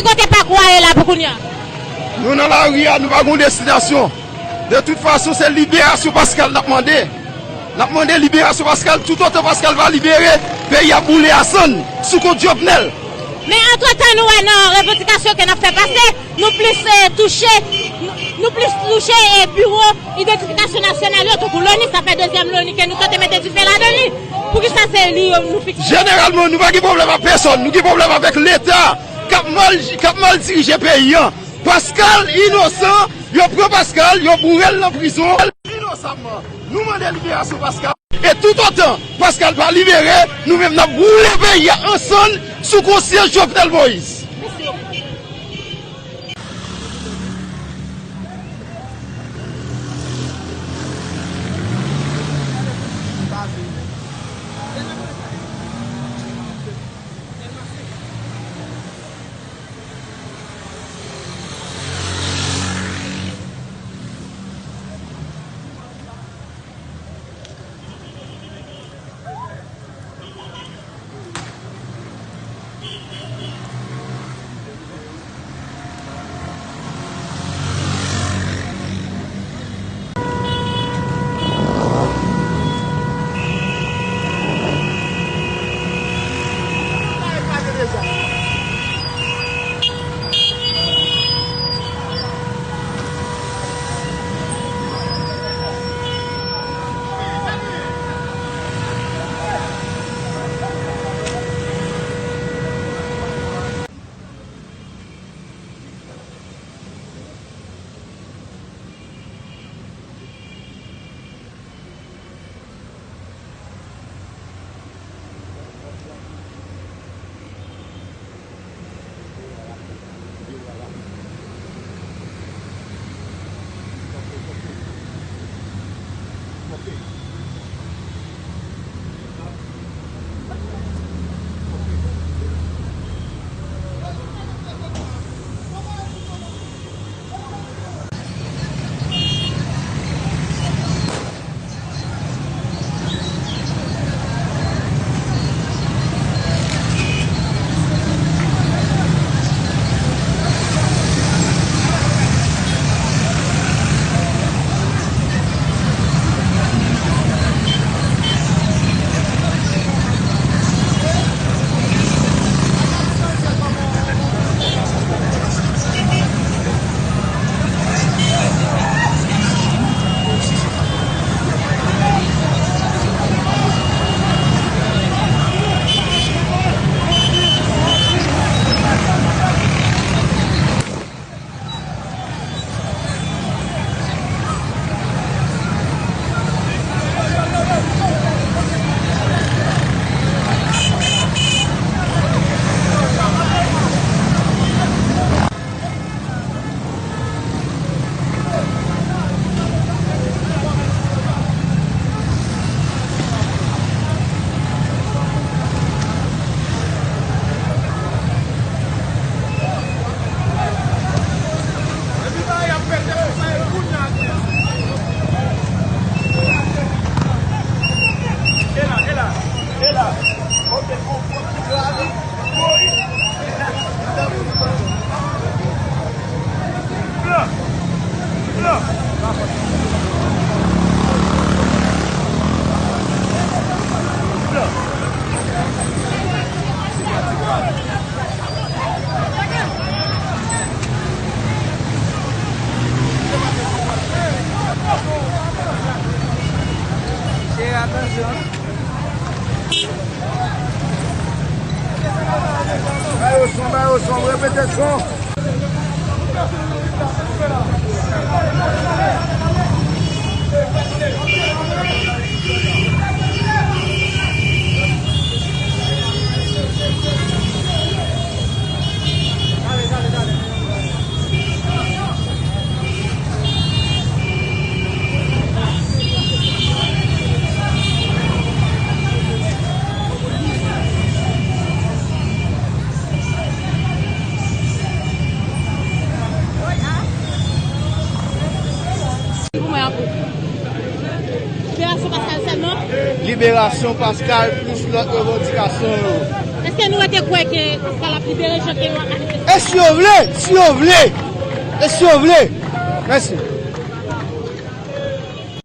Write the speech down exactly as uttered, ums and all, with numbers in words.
Ki kote pakou a ye la pou kounye a? Nou nan lari a, nou pa gon destinasyon. De tout fason, se liberasyon Pascal n ap mande. N ap mande liberasyon Pascal, toutotan Pascal pa libere, peyi a boule a sann sou kont Jovenel. Men antretan, nou wè nan revandikasyon ke n ap fè pase, nou plis, eh, touche, nou, nou plis touche, eh, biwo idantifikasyon nasyonal yo, tankou loni, sa fè dezyèm loni ke nou tante mete dife ladan li. Poukisa se li yo nou fikse? Jeneralman, nou pa gen pwoblèm ak pèsòn, nou gen pwoblèm avèk Leta k ap mal, k ap mal dirije peyi an. Pascal inosan, yo pran Pascal, yo boure l nan prizon. Inosamman, nou mande liberasyon Pascal. E toutotan Pascal pa libere, nou menm n ap boule peyi a an sann sou konsyans Jovenel Moïse. Chè, atansyon. Ba yo son, ba yo son, repete son. Liberasyon Pascal sèlman? Liberasyon Pascal plis lòt revandikasyon yo. Èske nou rete kwè ke sa l ap libere Jean Kenois Casimir? E si yo vle, si yo vle, e si yo vle. Mèsi.